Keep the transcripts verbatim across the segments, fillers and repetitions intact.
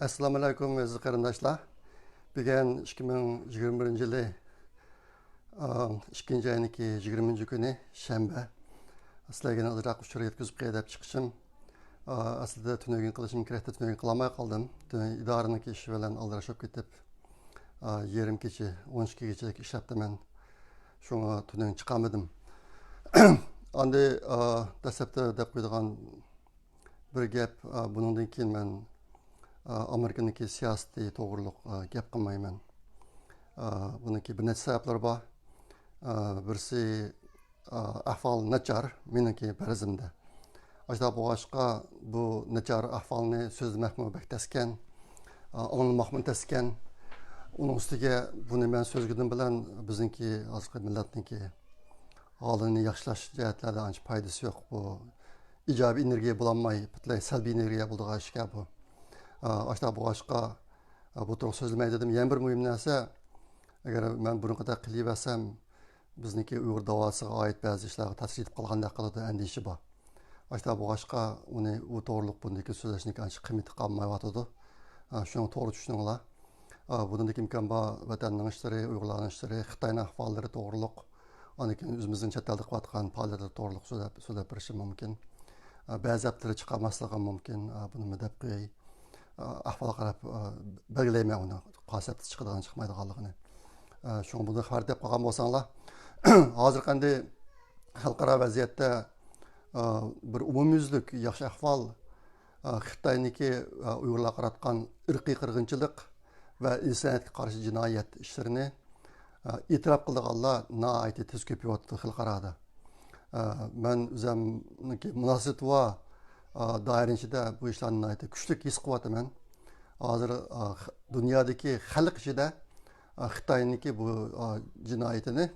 ئەسسالامۇئەلەيكۇم، ئەزىز قېرىنداشلار. بۈگۈن ئىككى مىڭ يىگىرمە بىرىنچى يىلى، ئىككىنچى ئاينىڭكى يىگىرمىنچى كۈنى، شەنبە. سىلەرگە ئازراق ئۇچۇر يەتكۈزۈپ قوياي دەپ چىقىشىم. ئەسلىدە تۈنۈگۈن قىلىشىم كېرەكتى، تۈنۈگۈن قىلالماي قالدىم. تۈنۈگۈن ئىدارىنىڭكى ئىشى بىلەن ئالدىراش بولۇپ كېتىپ، يېرىم كېچە، ئون ئىككى كېچىلىك ئىشلەپتىمەن. شۇڭا تۈنۈگۈن چىقالمىدىم. ئاندى، دەسلەپتە دەپ قويىدىغان بىر گەپ، ئا، بۇنىڭدىن كېيىن مەن، ئا، ئامېرىكىنىڭكى سىياسىتى توغرۇلۇق، ئا، گەپ قىلمايمەن. ئا، بۇنىڭكى بىر نەچچە سەۋەبلىرى بار. ئا، بىرسى، ئا، ئەھۋال ناچار، مېنىڭكى پەرىزىمدە. ئاشۇنداق بولغاچقا، بۇ ناچار ئەھۋالنى سۆزلىمەكمۇ بەك تەسكەن، ئا، ئاڭلىماقمۇ تەسكەن. ئۇنىڭ ئۈستىگە بۇنى مەن سۆزلىگىنىم بىلەن بىزنىڭكى ھازىرقى مىللەتنىڭكى ھالىنى ياخشىلاش جەھەتلەردە ئانچە پايدىسى يوق. بۇ ئىجابىي ئېنېرگىيە بولالماي، پۈتۈنلەي سەلبىي ئېنېرگىيە بولىدىغان ئىشكەن بۇ. ئا، ئاشۇنداق بولغاچقا، ئا، بۇ توغرا سۆزلىمەي دېدىم. يەنە بىر مۇھىم نەرسە، ئەگەر مەن بۇرۇنقىدەك قىلىۋەرسەم، بىزنىڭكى ئۇيغۇر داۋاسىغا ئائىت بەزى ئىشلارغا تەسىر يېتىپ قالغاندەك قىلىدۇ، ئەندىشە بار. ئاشۇنداق بولغاچقا، ئۇنى، ئۇ توغرۇلۇق بۇندىن كېيىن سۆزلەشنىڭكى ئانچە قىممىتى قالمايۋاتىدۇ. ئا، شۇڭا توغرا چۈشىنىڭلار. ئا، بۇنىڭدىكى ئىمكان بار ۋەتەننىڭ ئىشلىرى، ئۇيغۇرلارنىڭ ئىشلىرى، خىتاينىڭ ئەھۋاللىرى توغرۇلۇق، ئاندىن كېيىن ئۆزىمىزنىڭ چەت ئەلدە قىلىۋاتقان پائالىيەتلىرى توغرۇلۇق سۆزلەپ، سۆزلەپ بېرىشىم مۇمكىن. ئا، بەزى ھەپتىلەر چىقالماسلىقىم مۇمكىن. ئا، بۇنىمۇ دەپ قوياي. ئا، ئەھۋالغا قاراپ، ئا، بەلگىلەيمەن ئۇنى، قايسى ھەپتە چىقىدىغان، چىقمايدىغانلىقىنى. ئا، شۇڭا بۇنى خەۋەر دەپ قالغان بولساڭلار. ھازىرقى ئەمدى خەلقئارا ۋەزىيەتتە، ئا، بىر ئومۇميۈزلۈك ياخشى ئەھۋال، ئا، خىتاينىڭكى، ئا، ئۇيغۇرلارغا قاراتقان ئىرقىي قىرغىنچىلىق ۋە ئىنسانىيەتكە قارشى جىنايەت ئىشلىرىنى، ئا، ئېتىراپ قىلىدىغانلار ناھايىتى تېز كۆپىيىۋاتىدۇ خەلقئارادا. ئا، مەن ئۆزۈمنىڭكى مۇناسىۋىتى بار، ئا، دائىرە ئىچىدە بۇ ئىشلارنى ناھايىتى كۈچلۈك ھېس قىلىۋاتىمەن. ھازىر، ئا، خ-، دۇنيادىكى خەلق ئىچىدە، ئا، خىتاينىڭكى بۇ، ئا، جىنايىتىنى،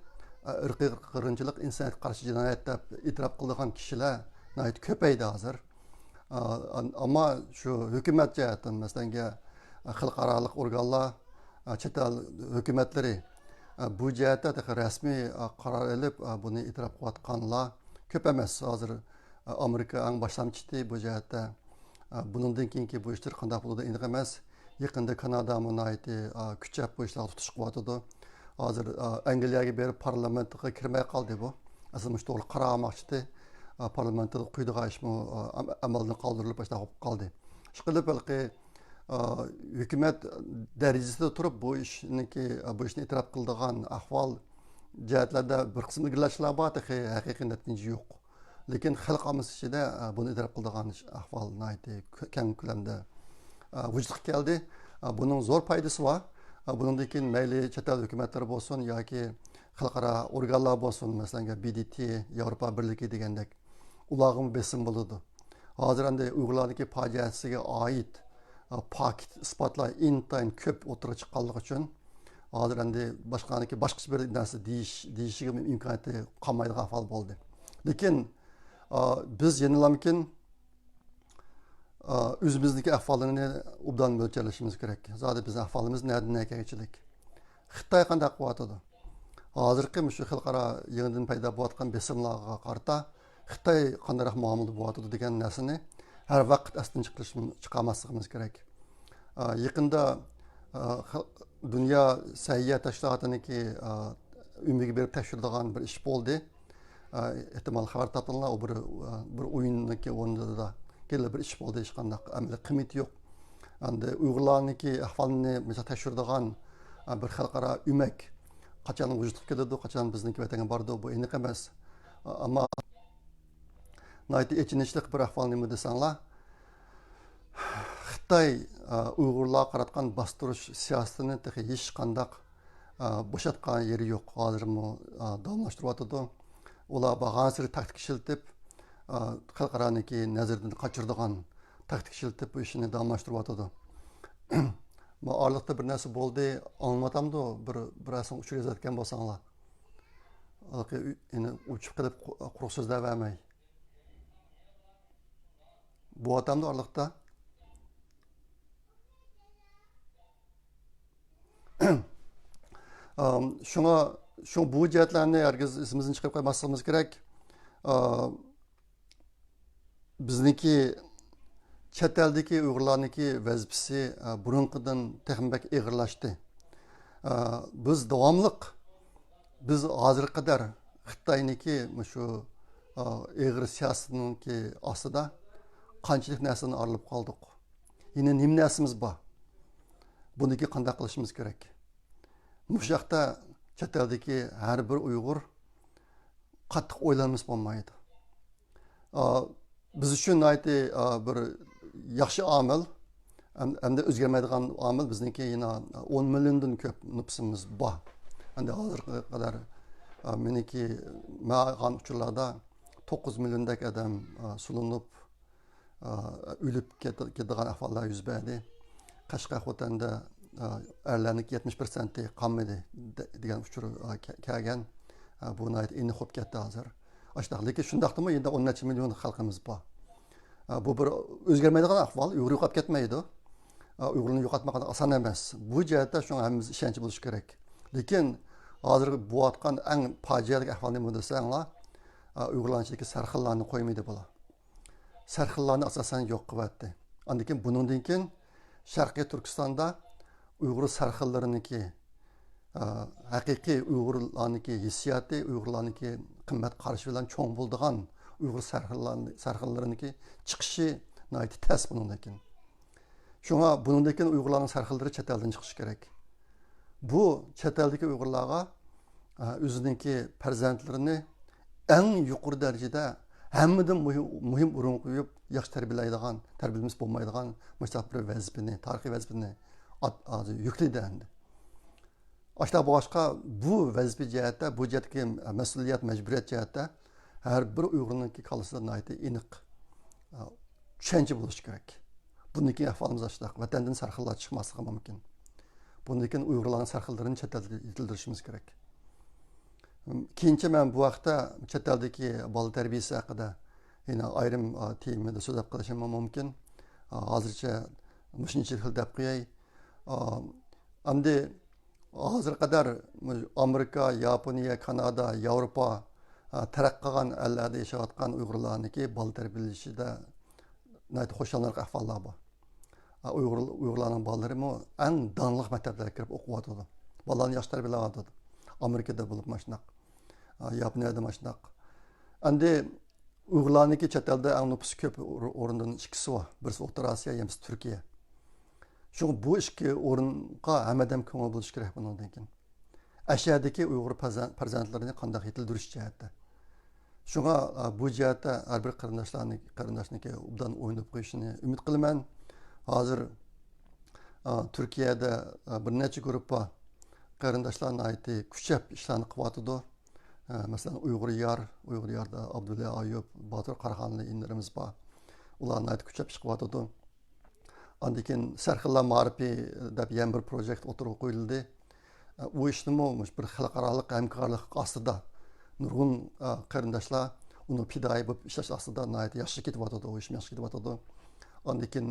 ئا، ئىرقىي قىرغىنچىلىق، ئىنسانىيەتكە قارشى جىنايەت دەپ ئېتىراپ قىلىدىغان كىشىلەر ناھايىتى كۆپەيدى ھازىر. ئا، ئەمما شۇ ھۆكۈمەت جەھەتتىن، مەسىلەنگە، خەلقئارالىق ئورگانلار، چەت ئەل ھۆكۈمەتلىرى بۇ جەھەتتە تېخى رەسمىي قارار ئېلىپ، بۇنى ئېتىراپ قىلىۋاتقانلار كۆپ ئەمەس. ھازىر ئامېرىكا ئەڭ باشلامچىتى بۇ جەھەتتە. بۇنىڭدىن كېيىنكى بۇ ئىشلار قانداق بولىدۇ، ئېنىق ئەمەس. يېقىندا كانادامۇ ناھايىتى كۈچەپ بۇ ئىشلارغا تۇتۇش قىلىۋاتىدۇ. ھازىر ئەنگلىيەگە بېرىپ پارلامېنتقا كىرمەي قالدى بۇ. ئەسلى مۇشۇ توغرا قارار ئالماقچىتى. پارلامېنتتا قويىدىغان ئىشمۇ ئەمەلدىن قالدۇرۇلۇپ، ئاشۇنداق بولۇپ قالدى. ئىشقىلىپ، ھېلىقى ھۆكۈمەت دەرىجىسىدە تۇرۇپ بۇ ئىشنىڭكى، بۇ ئىشنى ئېتىراپ قىلىدىغان ئەھۋال جەھەتلەردە بىر قىسىم ئىلگىرىلەشلەر بار، تېخى ھەقىقىي نەتىجە يوق. لېكىن خەلق ئاممىسى ئىچىدە بۇنى ئېتىراپ قىلىدىغان ئەھۋال ناھايىتى كەڭ كۆلەمدە ۋۇجۇدقا كەلدى. بۇنىڭ زور پايدىسى بار. بۇنىڭدىن كېيىن مەيلى چەت ئەل ھۆكۈمەتلىرى بولسۇن ياكى خەلقئارا ئورگانلار بولسۇن، مەسىلەن، بى دى تى، ياۋروپا بىرلىكى دېگەندەك، ئۇلارغىمۇ بېسىم بولىدۇ. ھازىر ئەمدى ئۇيغۇرلارنىڭكى پاجىئەسىگە ئائىت، ئا، پاكىت ئىسپاتلار ئىنتايىن كۆپ ئوتتۇرىغا چىققانلىقى ئۈچۈن، ھازىر ئەمدى باشقىلارنىڭكى باشقىچە بىر نەرسە دېيىش، دېيىشىگە ئىمكانىيىتى قالمايدىغان ئەھۋال بولدى. لېكىن، ئا، بىز يەنىلامكىن، ئا، ئۆزىمىزنىڭكى ئەھۋالىنى ئوبدان مۆلچەرلىشىمىز كېرەك. زادى بىزنىڭ ئەھۋالىمىز نەدىن نەگىچىلىك؟ خىتاي قانداق قىلىۋاتىدۇ؟ ھازىرقى مۇشۇ خەلقئارا يېڭىدىن پەيدا بولۇۋاتقان بېسىملارغا قارىتا خىتاي قانداقراق مۇئامىلىدە بولۇۋاتىدۇ دېگەن نەرسىنى ھەر ۋاقىت ئەستىن چىقىرىش-، چىقارماسلىقىمىز كېرەك. ئا، يېقىندا، ئا، خە-، دۇنيا سەھىيە تەشكىلاتىنىڭكى، ئا، ئۆمىگە بېرىپ تەكشۈرىدىغان بىر ئىش بولدى. ئا، ئېھتىمال خەۋەر تاپتىڭلار، ئۇ بىر، ئا، بىر ئويۇننىڭكى ئورنىدا كېلە بىر ئىش بولدى، ھېچقانداق ئەمەلىي قىممىتى يوق. ئەمدى ئۇيغۇرلارنىڭكى ئەھۋالىنى مىسال تەكشۈرىدىغان، ئا، بىر خەلقئارا ئۆمەك قاچان ۋۇجۇدقا كېلىدۇ، قاچان بىزنىڭكى ۋەتەنگە بارىدۇ، بۇ ئېنىق ئەمەس. ئا، ئەمما ناھايىتى ئېچىنىشلىق بىر ئەھۋال نېمە دېسەڭلار، خىتاي، ئا، ئۇيغۇرلارغا قاراتقان باستۇرۇش سىياسىتىنى تېخى ھېچقانداق، ئا، بوشاتقان يېرى يوق. ھازىرمۇ، ئا، داۋاملاشتۇرۇۋاتىدۇ. ئۇلار بارغانسېرى تاكتىكا ئىشلىتىپ، ئا، خەلقئارانىڭكى نەزىرىدىن قاچۇرىدىغان تاكتىكا ئىشلىتىپ بۇ ئىشنى داۋاملاشتۇرۇۋاتىدۇ. ما ئارىلىقتا بىر نەرسە بولدى، ئاڭلىماتامدۇ؟ بىر، بىرەرسىڭ ئۇچۇر يېزىۋەتكەن بولساڭلار. ھېلىقى ئۇ-، يەنە ئۇچۇپ قېلىپ قۇ-، قۇرۇق سۆزلەۋەرمەي. بولۇۋاتامدۇ ئارىلىقتا؟ ئام، شۇڭا، شۇ بۇ جەھەتلەرنى ھەرگىز ئېسىمىزدىن چىقىرىپ قويماسلىقىمىز كېرەك. ئا، بىزنىڭكى چەت ئەلدىكى ئۇيغۇرلارنىڭكى ۋەزىپىسى، ئە، بۇرۇنقىدىن تېخىمۇ بەك ئېغىرلاشتى. ئە، بىز داۋاملىق، بىز ھازىرغا قەدەر خىتاينىڭكى مۇشۇ، ئە، ئېغىر سىياسىتىنىڭكى ئاستىدا قانچىلىك نەرسىدىن ئايرىلىپ قالدۇق. يەنە نېمە نەرسىمىز بار؟ بۇنىڭكى قانداق قىلىشىمىز كېرەك؟ مۇشۇ ياقتا چەت ئەلدىكى ھەر بىر ئۇيغۇر قاتتىق ئويلانمىسا بولمايدۇ. ئا، بىز ئۈچۈن ناھايىتى، ئا، بىر ياخشى ئامىل، ھەم-، ھەمدە ئۆزگەرمەيدىغان ئامىل بىزنىڭكى يەنە ئون مىليوندىن كۆپ نوپۇسىمىز بار. ئەمدى ھازىرغا قەدەر، ئا، مېنىڭكى، مەن ئالغان ئۇچۇرلاردا توققۇز مىليوندەك ئادەم، ئا، سولىنىپ، ئا، ئۆلۈپ كېتىدىغان ئەھۋاللار يۈز بەردى. قەشقەر، خوتەندە، ئا، ئەرلەرنىڭ يەتمىش پىرسەنتى قالمىدى دېگەن ئۇچۇر، ئا، كەلگەن. ئا، بۇ ناھايىتى ئېنىق بولۇپ كەتتى ھازىر. ئاشۇنداق، لېكىن شۇنداقتىمۇ يەنە ئون نەچچە مىليون خەلقىمىز بار. ئا، بۇ بىر ئۆزگەرمەيدىغان ئەھۋال، ئۇيغۇر يوقاپ كەتمەيدۇ. ئا، ئۇيغۇرنى يوقاتماق ئاسان ئەمەس. بۇ جەھەتتە شۇڭا ھەممىمىز ئىشەنچ بولۇش كېرەك. لېكىن ھازىر بولۇۋاتقان ئەڭ پاجىئەلىك ئەھۋال نېمە دېسەڭلار، ئا، ئۇيغۇرلارنىڭ ئىچىدىكى سەرخىللارنى قويمىدى بۇلار. سەرخىللارنى ئاساسەن يوق قىلىۋەتتى. ئاندىن كېيىن بۇنىڭدىن كېيىن شەرقىي تۈركىستاندا ئۇيغۇر سەرخىللىرىنىڭكى، ئە، ھەقىقىي ئۇيغۇرلارنىڭكى ھېسسىياتى، ئۇيغۇرلارنىڭكى قىممەت قارىشى بىلەن چوڭ بولىدىغان ئۇيغۇر سەرخىللارنى-، سەرخىللىرىنىڭكى چىقىشى ناھايىتى تەس بۇنىڭدىن كېيىن. شۇڭا بۇنىڭدىن كېيىن ئۇيغۇرلارنىڭ سەرخىللىرى چەت ئەلدىن چىقىشى كېرەك. بۇ چەت ئەلدىكى ئۇيغۇرلارغا، ئە، ئۆزىنىڭكى پەرزەنتلىرىنى ئەڭ يۇقىرى دەرىجىدە ھەممىدىن مۇھىم، مۇھىم ئورۇنغا قويۇپ، ياخشى تەربىيەلەيدىغان، تەربىيەلىمىسى بولمايدىغان مۇشۇنداق بىر ۋەزىپىنى، تارىخىي ۋەزىپىنى ئات-، ھازىر يۈكلىدى ئەمدى. ئاشۇنداق بولغاچقا، بۇ ۋەزىپە جەھەتتە، بۇ جەھەتتىكى مەسئۇلىيەت، مەجبۇرىيەت جەھەتتە ھەر بىر ئۇيغۇرنىڭكى كاللىسىدا ناھايىتى ئېنىق، ئە، چۈشەنچە بولۇشى كېرەك. بۇندىن كېيىن ئەھۋالىمىز ئاشۇنداق. ۋەتەندىن سەرخىللار چىقماسلىقى مۇمكىن. بۇندىن كېيىن ئۇيغۇرلارنىڭ سەرخىللىرىنى چەت ئەلدە يېتىلدۈرۈشىمىز كېرەك. كېيىنچە مەن بۇ ھەقتە چەت ئەلدىكى بالا تەربىيىسى ھەققىدە يەنە ئايرىم، ئا، تېمىدا سۆزلەپ قېلىشىم مۇمكىن. ئا، ھازىرچە مۇشۇنچىلىك دەپ قوياي. ئا، ئەمدى ھازىرغا قەدەر ئامېرىكا، ياپونىيە، كانادا، ياۋروپا، ئا، تەرەققىي قىلغان ئەللەردە ياشاۋاتقان ئۇيغۇرلارنىڭكى بالا تەربىيەلىشىدە ناھايىتى خۇشاللىنارلىق ئەھۋاللار بار. ئۇيغۇر، ئۇيغۇرلارنىڭ بالىلىرىمۇ ئەڭ داڭلىق مەكتەپلەرگە كىرىپ ئوقۇۋاتىدۇ. بالىلارنى ياخشى تەربىيەلەۋاتىدۇ. ئامېرىكىدا بولۇپ ماشۇنداق، ياپونىيەدە ماشۇنداق. ئەمدى ئۇيغۇرلارنىڭكى چەت ئەلدە ئەڭ نوپۇسى كۆپ ئور-، ئورۇندىن ئىككىسى بار. بىرسى ئوتتۇرا ئاسىيا، يەنىسى تۈركىيە. شۇڭا بۇ ئىككى ئورۇنغا ھەممە ئادەم كۆڭۈل بۆلۈشى كېرەك بۇنىڭدىن كېيىن. ئەشەدىكى ئۇيغۇر پەرزەن-، پەرزەنتلىرىنى قانداق يېتىلدۈرۈش جەھەتتە. شۇڭا، ئا، بۇ جەھەتتە ھەر بىر قېرىنداشلارنى، قېرىنداشنىڭكى ئوبدان ئويلىنىپ قويۇشىنى ئۈمىد قىلىمەن. ھازىر، ئا، تۈركىيەدە، ئا، بىر نەچچە گۇرۇپپا قېرىنداشلار ناھايىتى كۈچەپ ئىشلارنى قىلىۋاتىدۇ. ئا، مەسىلەن، ئۇيغۇر يار، ئۇيغۇر ياردا ئابدۇللا ئايۇپ، باتۇر قاراخانلى ئىنىلىرىمىز بار. ئۇلار ناھايىتى كۈچەپ ئىش قىلىۋاتىدۇ. ئاندىن كېيىن سەرخىللار مائارىپى دەپ يەنە بىر پروژېكت ئوتتۇرىغا قويۇلدى. ئۇ ئىشنىمۇ مۇشۇ بىر خەلقئارالىق ھەمكارلىق ئاستىدا نۇرغۇن، ئە، قېرىنداشلار ئۇنىڭ پىدائىي بولۇپ ئىشلەش ئاستىدا ناھايىتى ياخشى كېتىۋاتىدۇ، ئۇ ئىشمۇ ياخشى كېتىۋاتىدۇ. ئاندىن كېيىن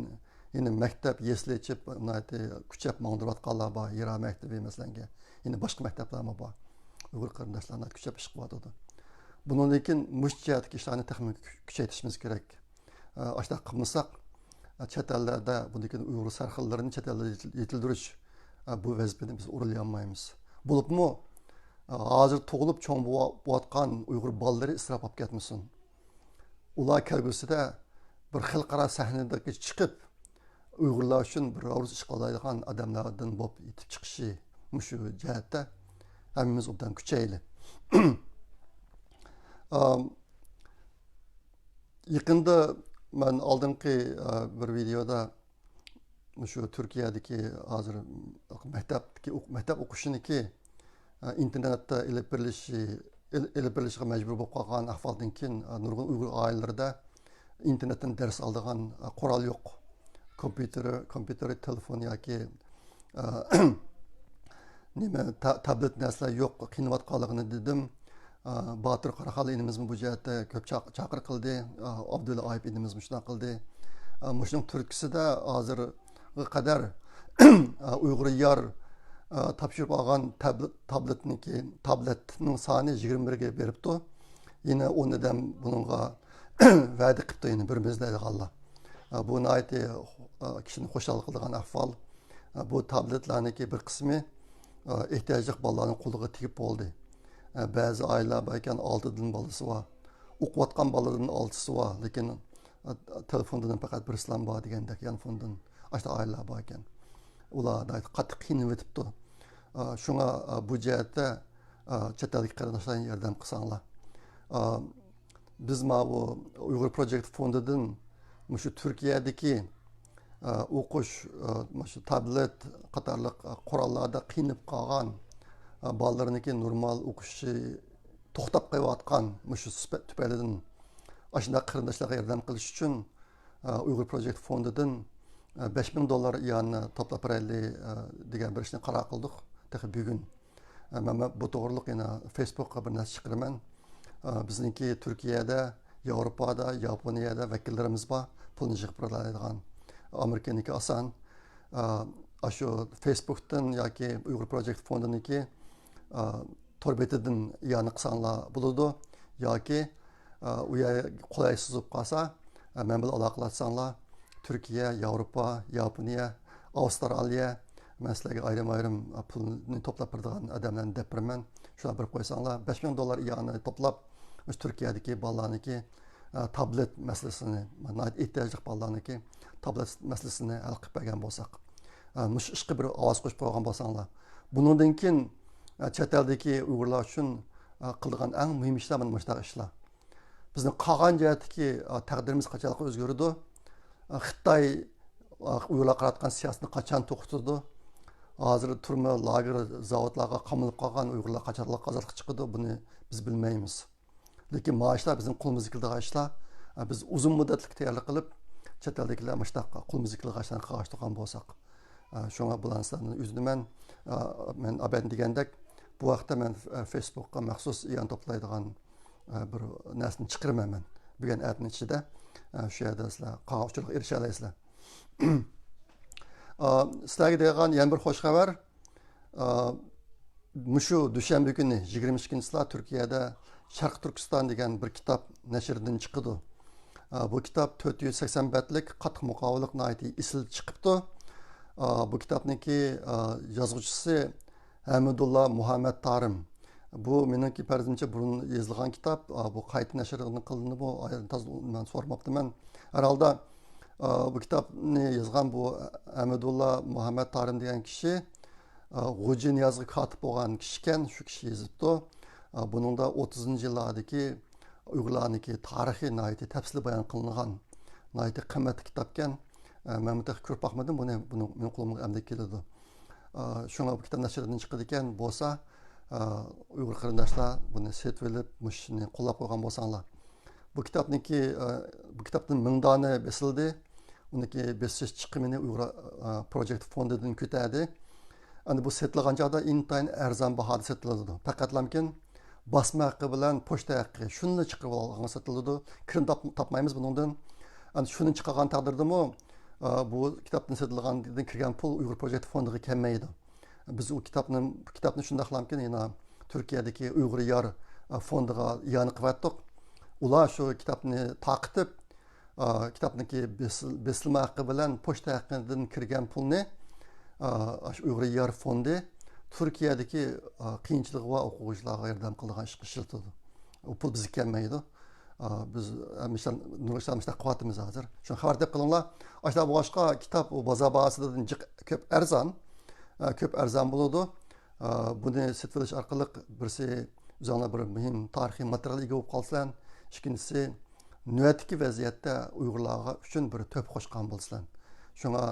يەنە مەكتەپ، يەسلى ئېچىپ ناھايىتى كۈچەپ ماڭدۇرۇۋاتقانلار بار، ھىرا مەكتىپى مەسىلەنگە. يەنە باشقا مەكتەپلەرمۇ بار. ئۇيغۇر قېرىنداشلار ناھايىتى كۈچەپ ئىش قىلىۋاتىدۇ. بۇنىڭدىن كېيىن مۇشۇ جەھەتتىكى ئىشلارنى تېخىمۇ كۈ-، كۈچەيتىشىمىز كېرەك. ئاشۇنداق قىلمىساق، چەت ئەللەردە بۇنىڭدىن كېيىن ئۇيغۇر سەرخىللىرىنى چەت ئەلدە يېتىل-، يېتىلدۈرۈش، بۇ ۋەزىپىنى بىز ئورۇنلىيالمايمىز. بولۇپمۇ، ھازىر تۇغۇلۇپ چوڭ بوۋا-، بوۋاتقان ئۇيغۇر بالىلىرى ئىسراپ بولۇپ كەتمىسۇن. ئۇلار كەلگۈسىدە بىر خەلقئارا سەھنىدىكى چىقىپ، ئۇيغۇرلار ئۈچۈن بىر ئوبراز ئىش قىلالايدىغان ئادەملەردىن بولۇپ يېتىپ چىقىشى، مۇشۇ جەھەتتە ھەممىمىز ئوبدان كۈچەيلى. ئام، يېقىندا مەن ئالدىنقى، ئە، بىر ۋىدېيودا مۇشۇ تۈركىيەدىكى ھازىر مەكتەپتىكى ئوق-، مەكتەپ ئوقۇشىنىڭكى، ئە، ئىنتېرنېتتا ئېلىپ بېرىلىشى، ئېل-، ئېلىپ بېرىلىشىغا مەجبۇر بولۇپ قالغان ئەھۋالدىن كېيىن، ئە، نۇرغۇن ئۇيغۇر ئائىلىلىرىدە ئىنتېرنېتتىن دەرس ئالىدىغان، ئە، قورال يوق. كومپيۇتېرى، كومپيۇتېرى، تېلېفون ياكى، ئە، نېمە، تا-، تابلېت نەرسىلەر يوق، قىينىلىۋاتقانلىقىنى دېدىم. ئا، باتۇر قاراخانلى ئىنىمىزمۇ بۇ جەھەتتە كۆپ چاق-، چاقىرىق قىلدى. ئا، ئابدۇللا ئايۇپ ئىنىمىز مۇشۇنداق قىلدى. ئا، مۇشۇنىڭ تۈرتكىسىدە ھازىرغا قەدەر، ئا، ئۇيغۇر يار، ئا، تاپشۇرۇپ ئالغان تابل-، تابلېتنىڭكى، تابلېتنىڭ سانى يىگىرمە بىرگە بېرىپتۇ. يەنە ئون ئادەم بۇنىڭغا ۋەدە قىپتۇ، يەنە بىر مىز دەيدىغانلار. بۇ ناھايىتى كىشىنى خۇشال قىلىدىغان ئەھۋال. بۇ تابلېتلارنىڭكى بىر قىسمى ئېھتىياجلىق بالىلارنىڭ قولىغا تېگىپ بولدى. بەزى ئائىلىلەر بار ئىكەن، ئالتىدىن بالىسى بار. ئوقۇۋاتقان بالىدىن ئالتىسى بار، لېكىن تېلېفوندىن پەقەت بىرسىلا بار دېگەندەك، يانفوندىن ئاشۇنداق ئائىلىلەر بار ئىكەن. ئۇلار ناھايىتى قاتتىق قىينىۋېتىپتۇ. شۇڭا بۇ جەھەتتە چەت ئەلدىكى قېرىنداشلار ياردەم قىلساڭلار. بىز ماۋۇ ئۇيغۇر پروجېكت فوندىدىن مۇشۇ تۈركىيەدىكى، ئە، ئوقۇش، ئە، مۇشۇ تابلېت قاتارلىق، ئە، قوراللاردا قىينىلىپ قالغان، ئە، بالىلىرىنىڭكى نورمال ئوقۇشى توختاپ قېلىۋاتقان مۇشۇ سۈپەت تۈپەيلىدىن ئاشۇنداق قېرىنداشلارغا ياردەم قىلىش ئۈچۈن، ئە، ئۇيغۇر پروجېكت فوندىدىن، ئە، بەش مىڭ دوللار ئىئانە توپلاپ بېرەيلى، ئە، دېگەن بىر ئىشنى قارار قىلدۇق تېخى بۈگۈن. ئە، مەن، مەن بۇ توغرىلىق يەنە فېيسبۇكقا بىر نەرسە چىقىرىمەن. ئە، بىزنىڭكى تۈركىيەدە، ياۋروپادا، ياپونىيەدە ۋەكىللىرىمىز بار، پۇلنى يىغىپ بېرەلەيدىغان. ئامېرىكىنىڭكى ئاسان. ئە، ئاشۇ فېيسبۇكتىن ياكى ئۇيغۇر پروجېكت فوندىنىڭكى، ئە، تور بېتىدىن ئىئانە قىلساڭلار بولىدۇ. ياكى، ئە، ئۇ يەر قولايسىز بولۇپ قالسا، ئە، مەن بىلەن ئالاقىلەشسەڭلار، تۈركىيە، ياۋروپا، ياپونىيە، ئاۋسترالىيە، مەن سىلەرگە ئايرىم-ئايرىم، ئە، پۇلنى توپلاپ بېرىدىغان ئادەملەرنى دەپ بېرىمەن. شۇلارنى بېرىپ قويساڭلار، بەش مىڭ دوللار ئىئانە توپلاپ، مۇشۇ تۈركىيەدىكى بالىلارنىڭكى، ئە، تابلېت مەسىلىسىنى، ناھايىتى ئېھتىياجلىق بالىلارنىڭكى تابلېت مەسىلىسىنى ھەل قىلىپ بەرگەن بولساق. ئە، مۇشۇ ئىشقا بىر ئاۋاز قوشۇپ قويغان بولساڭلار. بۇنىڭدىن كېيىن، ئە، چەت ئەلدىكى ئۇيغۇرلار ئۈچۈن، ئە، قىلىدىغان ئەڭ مۇھىم ئىشلار مانا مۇشۇنداق ئىشلار. بىزنىڭ قالغان جەھەتتىكى، ئە، تەقدىرىمىز قاچانلىقى ئۆزگىرىدۇ؟ ئە، خىتاي، ئە، ئۇيغۇرلارغا قاراتقان سىياسىتىنى قاچان توختىتىدۇ؟ ھازىر تۈرمە، لاگېر، زاۋۇتلارغا قامىلىپ قالغان ئۇيغۇرلار قاچانلىق ئازادلىققا چىقىدۇ؟ بۇنى بىز بىلمەيمىز. لېكىن ماۋۇ ئىشلار بىزنىڭ قولىمىزدا كېلىدىغان ئىشلار. ئە، بىز ئۇزۇن مۇددەتلىك تەييارلىق قىلىپ، چەت ئەلدىكىلەر مۇشۇنداق قولىمىزدا كېلىدىغان ئىشلارنى قىلىۋاتىدىغان بولساق. ئە، شۇڭا بۇلارنى سىلەردىن ئۆتۈنىمەن. ئە، مەن ئابەدىن دېگەندەك، بۇ ھەقتە مەن، ئە، فېيسبۇكقا مەخسۇس ئىئانە توپلايدىغان، ئە، بىر نەرسىنى چىقىرىمەن مەن. بۈگۈن ئەتىنىڭ ئىچىدە، ئە، شۇ يەردە سىلەر قالغان ئۇچۇرلارغا ئېرىشەلەيسىلەر. ئە، سىلەرگە دەيدىغان يەنە بىر خۇش خەۋەر. ئە، مۇشۇ دۈشەنبە كۈنى، يىگىرمە ئىككىنچىسىدا تۈركىيەدە شەرقىي تۈركىستان دېگەن بىر كىتاب نەشردىن چىقىدۇ. ئە، بۇ كىتاب تۆت يۈز سەكسەن بەتلىك، قاتتىق مۇقاۋىلىق، ناھايىتى ئېسىل چىقىپتۇ. ئە، بۇ كىتابنىڭكى، ئە، يازغۇچىسى ھەمىدۇللا مۇھەممەد تارىم. بۇ مېنىڭكى پەرىزىمچە بۇرۇن يېزىلغان كىتاب. ئە، بۇ قايتا نەشر قىلىندىمۇ، تازا مەن سورىماپتىمەن. ھەر ھالدا، ئە، بۇ كىتابنى يازغان بۇ ھەمىدۇللا مۇھەممەد تارىم دېگەن كىشى، ئە، غوجا نىيازغا كاتىپ بولغان كىشىكەن، شۇ كىشى يېزىپتۇ. ئە، بۇنىڭدا ئوتتۇزىنچى يىللاردىكى ئۇيغۇرلارنىڭكى تارىخى ناھايىتى تەپسىلىي بايان قىلىنغان، ناھايىتى قىممەتلىك كىتابكەن. ئە، مەنمۇ تېخى كۆرۈپ باقمىدىم بۇنى، بۇنىڭ مېنىڭ قولۇمغا ئەمدى كېلىدۇ. ئە، شۇڭا بۇ كىتاب نەشردىن چىقىدىكەن بولسا، ئە، ئۇيغۇر قېرىنداشلار بۇنى سېتىۋېلىپ، مۇشۇنى قوللاپ قويغان بولساڭلار. بۇ كىتابنىڭكى، ئە، بۇ كىتابتىن مىڭ دانە بېسىلدى. ئۇنىڭكى بېسىش چىقىمىنى ئۇيغۇر، ئە، پروجېكت فوندىدىن كۆتەردى. ئەمدى بۇ سېتىلغان چاغدا ئىنتايىن ئەرزان باھادا سېتىلىدۇ. پەقەتلەمكىن باسما ھەققى بىلەن پوچتا ھەققى شۇنى چىقىرىپ ئالغانغا سېتىلىدۇ. كىرىم تاپ-، تاپمايمىز بۇنىڭدىن. ئەمدى شۇنى چىقارغان تەقدىردىمۇ، ئە، بۇ كىتابتىن سېتىلغاندىن كىرگەن پۇل ئۇيغۇر پروجېكت فوندىغا كەلمەيدۇ. بىز ئۇ كىتابنى، بۇ كىتابنى شۇنداقلامكىن يەنە تۈركىيەدىكى ئۇيغۇر يار، ئە، فوندىغا ئىئانە قىلىۋەتتۇق. ئۇلار شۇ كىتابنى تارقىتىپ، ئا، كىتابنىڭكى بېسىل-، بېسىلما ھەققى بىلەن پوچتا ھەققىدىن كىرگەن پۇلنى، ئا، ئاشۇ ئۇيغۇر يار فوندى تۈركىيەدىكى، ئا، قىيىنچىلىقى بار ئوقۇغۇچىلارغا ياردەم قىلىدىغان ئىشقا ئىشلىتىدۇ. ئۇ پۇل بىزگە كەلمەيدۇ. ئا، بىز ھەمىشە نۇرغۇن ئىشلار مۇشۇنداق قىلىۋاتىمىز ھازىر. شۇڭا خەۋەر دەپ قىلىڭلار. ئاشۇنداق بولغاچقا كىتاب ئۇ بازار باھاسىدىن جىق كۆپ ئەرزان. ئا، كۆپ ئەرزان بولىدۇ. ئا، بۇنى سېتىۋېلىش ئارقىلىق بىرسى ئۆزۈڭلار بىر مۇھىم تارىخىي ماتېرىيالغا ئىگە بولۇپ قالىسىلەر. ئىككىنچىسى، نۆۋەتتىكى ۋەزىيەتتە ئۇيغۇرلارغا ئۈچۈن بىر تۆھپە قوشقان بولىسىلەر. شۇڭا،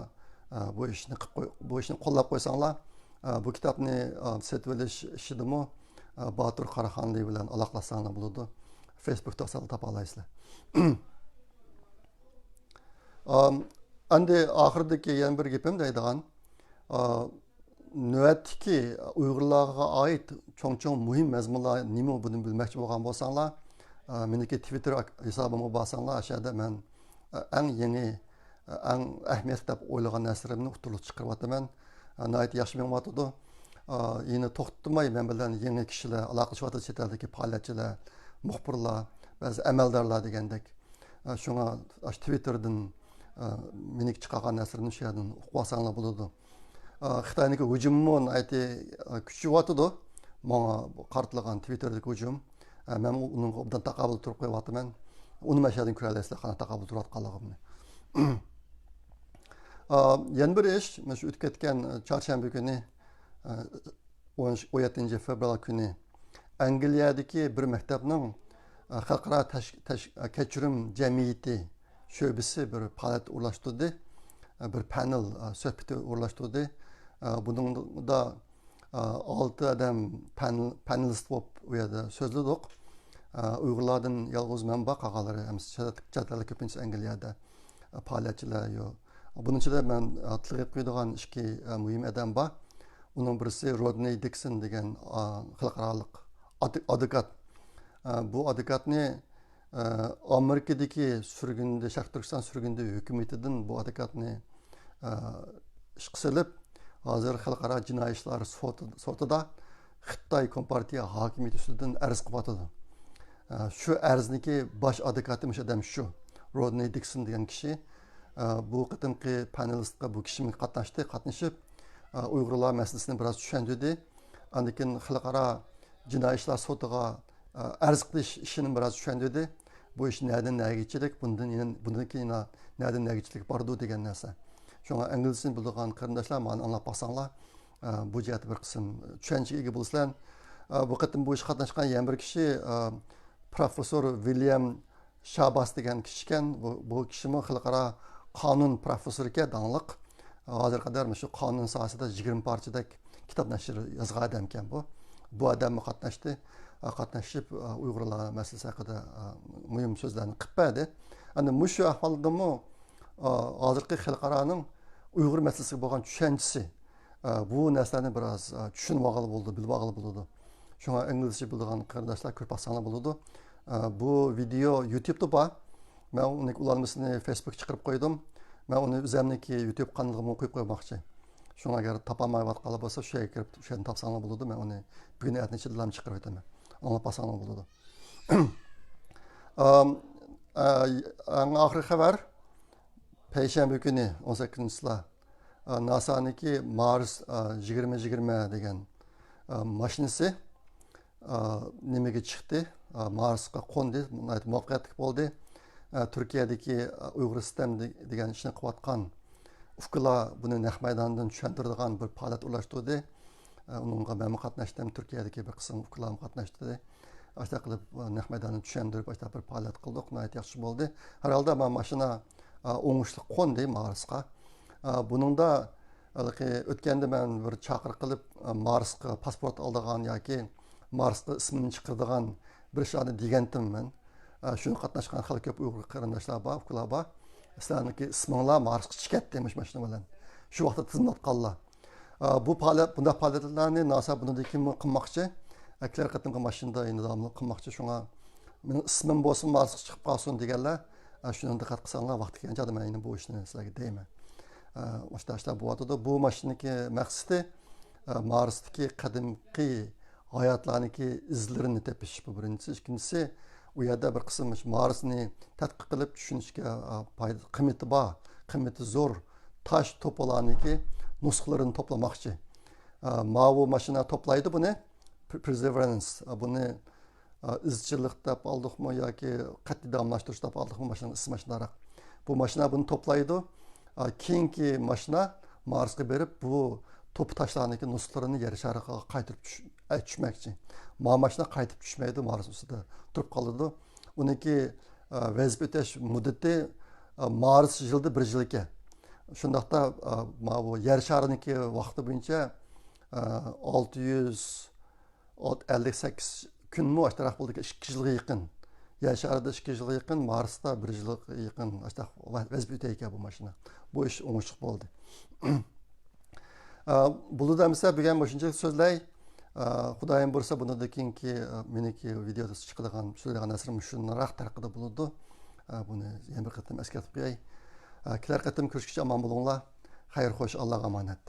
ئە، بۇ ئىشنى قىپ قوي-، بۇ ئىشنى قوللاپ قويساڭلار، ئە، بۇ كىتابنى، ئە، سېتىۋېلىش ئىشىدىمۇ، ئە، باتۇر قاراخانلى بىلەن ئالاقىلاشساڭلار بولىدۇ. فېيسبۇكتا سىلەر تاپالايسىلەر. ئەم، ئەمدى ئاخىرىدىكى يەنە بىر گېپىم دەيدىغان، ئە، نۆۋەتتىكى ئۇيغۇرلارغا ئائىت چوڭ-چوڭ مۇھىم مەزمۇنلار نېمە، بۇنى بىلمەكچى بولغان بولساڭلار، ئە، مېنىڭكى تىۋىتتېر ئاك-، ھېسابىمغا بارساڭلار، ئاشۇ يەردە مەن، ئە، ئەڭ يېڭى، ئە، ئەڭ ئەھمىيەتلىك دەپ ئويلىغان نەرسىلىرىمنى ئوتتۇرىغا چىقىرىۋاتىمەن. ئە، ناھايىتى ياخشى مېڭىۋاتىدۇ. ئە، يەنە توختىماي مەن بىلەن يېڭى كىشىلەر ئالاقىلىشىۋاتىدۇ، چەت ئەلدىكى پائالىيەتچىلەر، مۇخبىرلار، بەزى ئەمەلدارلار دېگەندەك. ئە، شۇڭا ئاشۇ تىۋىتتېردىن ئە، مېنىڭكى چىقارغان نەرسىلىرىمنى شۇ يەردىن ئۇقۇۋالساڭلار بولىدۇ. ئە، خىتاينىڭكى ھۇجۇمىمۇ ناھايىتى، ئە، كۈچىيىۋاتىدۇ. ماڭا قارىتىلغان تىۋىتتېردىكى ھۇجۇم. ئە، مەن ئۇنىڭغا ئوبدان تاقابىل تۇرۇپ قويۇۋاتىمەن. ئۇنى مەن شۇ يەردىن كۆرەلەيسىلەر، قانداق تاقابىل تۇرۇۋاتقانلىقىمنى. ئە، يەنە بىر ئىش، مەن شۇ ئۆتۈپ كەتكەن، ئە، چارشەنبە كۈنى، ئە، ئون يەتتىنچى فېۋرال كۈنى ئەنگلىيەدىكى بىر مەكتەپنىڭ، ئە، خەلقئارا تەش-، تەش-، ئە، كەچۈرۈم جەمئىيىتى شۆبىسى بىر پائالىيەت ئورۇنلاشتۇردى. ئە، بىر پانېل، ئە، سۆھبىتى ئورۇنلاشتۇردى. ئە، بۇنىڭدا، ئە، ئالتە ئادەم پانېل-، پانېلىست بولۇپ ئۇ يەردە سۆزلىدۇق. ئە، ئۇيغۇرلاردىن يالغۇز مەن بار، قالغانلىرى ھەممىسى چەت، چەت ئەللىك، كۆپىنچىسى ئەنگلىيەدە، ئە، پائالىيەتچىلەر. بۇنىڭ ئىچىدە مەن، ئە، تىلغا قويىدىغان ئىككى، ئە، مۇھىم ئادەم بار. ئۇنىڭ بىرسى رودنىي دىكسون دېگەن، ئا، خەلقئارالىق ئاد-، ئادۋوكات. ئا، بۇ ئادۋوكاتنى، ئا، ئامېرىكىدىكى سۈرگۈندە، شەرقىي تۈركىستان سۈرگۈندە ھۆكۈمىتىدىن بۇ ئادۋوكاتنى، ئا، ئىشقا سېلىپ، ھازىر خەلقئارا جىنايى ئىشلار سوتى-، سوتىدا خىتاي كومپارتىيە ھاكىمىيىتى ئۈستىدىن ئەرز قىلىۋاتىدۇ. ئا، شۇ ئەرزنىڭكى باش ئادۋوكاتى مۇشۇ ئادەم شۇ، رودنىي دىكسون دېگەن كىشى. ئا، بۇ قېتىمقى پانېلىستقا بۇ كىشىمۇ قاتناشتى، قاتنىشىپ، ئا، ئۇيغۇرلار مەسىلىسىنى بىراز چۈشەندۈردى. ئاندىن كېيىن خەلقئارا جىنايى ئىشلار سوتىغا، ئە، ئەرز قىلىش ئىشىنى بىراز چۈشەندۈردى. بۇ ئىش نەدىن نەگىچىلىك، بۇندىن يېنى-، بۇندىن كېيىن نەدىن نەگىچىلىك بارىدۇ دېگەن نەرسە. شۇڭا ئىنگلىزچىنى بىلىدىغان قېرىنداشلار مانا ئاڭلاپ باقساڭلار، ئە، بۇ جەھەتتە بىر قىسىم چۈشەنچىگە ئىگە بولىسىلەر. ئە، بۇ قېتىم بۇ ئىشقا قاتناشقان يەنە بىر كىشى، ئە، پروفېسسور ۋىليام شاباس دېگەن كىشىكەن. بۇ، بۇ كىشىمۇ خەلقئارا قانۇن پروفېسسورىكەن، داڭلىق. ھازىرغا قەدەر مۇشۇ قانۇن ساھەسىدە يىگىرمە پارچىدەك كىتاب نەشر يازغان ئادەمكەن بۇ. بۇ ئادەممۇ قاتناشتى. قاتنىشىپ، ئۇيغۇرلار مەسىلىسى ھەققىدە مۇھىم سۆزلەرنى قىلىپ بەردى. ئەمدى مۇشۇ ئەھۋالدىمۇ ھازىرقى خەلقئارانىڭ ئۇيغۇر مەسىلىسىگە بولغان چۈشەنچىسى، ئە، بۇ نەرسىلەرنى بىراز، ئە، چۈشىنىۋالغىلى بولىدۇ، بىلىۋالغىلى بولىدۇ. شۇڭا ئىنگلىزچە بىلىدىغان قېرىنداشلار كۆرۈپ باقساڭلار بولىدۇ. ئە، بۇ ۋىدېو يۇتۇبتا بار. مەن ئۇنىڭ ئۇلانمىسىنى فېيسبۇكقا چىقىرىپ قويدۇم. مەن ئۇنى ئۆزەمنىڭكى يۇتۇب قانىلىغىمۇ قويۇپ قويماقچى. شۇڭا ئەگەر تاپالمايۋاتقانلار بولسا، شۇ يەرگە كىرىپ، شۇ يەردىن تاپساڭلار بولىدۇ. مەن ئۇنى بۈگۈن ئەتىنىڭ ئىچىدىلا چىقىرىۋېتىمەن. ئاڭلاپ باقساڭلار بولىدۇ. ئەم، ئە، ئەڭ ئاخىرقى خەۋەر. پەيشەنبە كۈنى، ئون سەككىزىنچى چىسلا، ئا، ناسانىڭكى مارس، ئا، يىگىرمە يىگىرمە دېگەن، ئا، ماشىنىسى، ئا، نېمىگە چىقتى؟ ئا، مارسقا قوندى. ناھايىتى مۇۋەپپەقىيەتلىك بولدى. ئا، تۈركىيەدىكى، ئا، ئۇيغۇر سىستېم دېگەن ئىشنى قىلىۋاتقان ئۇكىلار بۇنى نەق مەيداندىن چۈشەندۈرىدىغان بىر پائالىيەت ئورۇنلاشتۇردى. ئۇنىڭغا مەنمۇ قاتناشتىم، تۈركىيەدىكى بىر قىسىم ئۇكىلارمۇ قاتناشتى. ئاشۇنداق قىلىپ نەق مەيداننى چۈشەندۈرۈپ، ئاشۇنداق بىر پائالىيەت قىلدۇق. ناھايىتى ياخشى بولدى. ھەر ھالدا مانا ماشىنا ئوڭۇشلۇق قوندى مارسقا. بۇنىڭدا ھېلىقى ئۆتكەندە مەن بىر چاقىرىق قىلىپ، مارسقا پاسپورت ئالىدىغان ياكى مارسقا ئىسمىنى چىقىرىدىغان بىر ئىشلارنى دېگەنتىم مەن. شۇنى قاتناشقان خېلى كۆپ ئۇيغۇر قېرىنداشلار بار، ئۇكىلار بار. سىلەرنىڭكى ئىسمىڭلار مارسقا چىكەتتى مۇشۇ ماشىنا بىلەن. شۇ ۋاقىتتا تىزىملاتقانلار. ئا، بۇ پائالىيەت، بۇنداق پائالىيەتلەرنى ناسا بۇنىڭدىن كېيىنمۇ قىلماقچى. ئا، كېلەر قېتىمقى ماشىنىدا يەنە داۋاملىق قىلماقچى. شۇڭا مېنىڭ ئىسمىم بولسىمۇ مارسقا چىقىپ قالسۇن دېگەنلەر، ئا، شۇنى دىققەت قىلساڭلار، ۋاقتى كەلگەن چاغدا مەن يەنە بۇ ئىشنى سىلەرگە دەيمەن. ئا، مۇشۇنداق ئىشلار بولۇۋاتىدۇ. بۇ ماشىنىنىڭكى مەقسىتى، ئا، مارستىكى قەدىمكى ھاياتلارنىڭكى ئىزلىرىنى تېپىش، بۇ بىرىنچىسى. ئىككىنچىسى، ئۇ يەردە بىر قىسىم مارسنى تەتقىق قىلىپ چۈشىنىشكە، ئا، پايدا، قىممىتى بار، قىممىتى زور تاش توپىلارنىڭكى نۇسخىلىرىنى توپلىماقچى. ئا، ماۋۇ ماشىنا توپلايدۇ بۇنى، پر-، پېرسېۋېرانس، ئا، بۇنى، ئا، ئىزچىللىق دەپ ئالدۇقمۇ ياكى قەتئىي داۋاملاشتۇرۇش دەپ ئالدۇقمۇ، ماشىنىنىڭ ئىسمى ماشۇنداقراق. بۇ ماشىنا بۇنى توپلايدۇ. ئا، كېيىنكى ماشىنا مارسقا بېرىپ، بۇ توپا تاشلارنىڭكى نۇسخىلىرىنى يەر شارىغا قايتۇرۇپ چۈش-، ئە، چۈشمەكچى. ما ماشىنا قايتىپ چۈشمەيدۇ، مارس ئۈستىدە تۇرۇپ قالىدۇ. ئۇنىڭكى، ئە، ۋەزىپە ئۆتەش مۇددىتى، ئە، مارس يىلدا بىر يىل ئىكەن. شۇنداقتا، ئە، ماۋۇ يەر شارىنىڭكى ۋاقتى بويىچە، ئە، ئالتە يۈز ئەللىك سەككىز كۈنمۇ ئاشتاراق بولىدىكەن، ئىككى يىلغا يېقىن. يەر شارىدا ئىككى يىلغا يېقىن، مارستا بىر يىلغا يېقىن ئاشتاق ۋە-، ۋەزىپە ئۆتەيكەن بۇ ماشىنا. بۇ ئىش ئوڭۇشلۇق بولدى. ئا، بولىدۇ ئەمىسە، بۈگۈن مۇشۇنچىلىك سۆزلەي. ئا، خۇدايىم بۇيرۇسا، بۇنىڭدىن كېيىنكى، ئا، مېنىڭكى ۋىدېيودا چىقىدىغان، سۆزلەيدىغان نەرسىلىرىم شۇنداق تەرىقىدە بولىدۇ. ئا، بۇنى يەنە بىر قېتىم ئەسكەرتىپ قوياي. ئا، كېلەر قېتىم كۆرۈشكىچە ئامان بولۇڭلار. خەير خوش، ئاللاغا ئامانەت.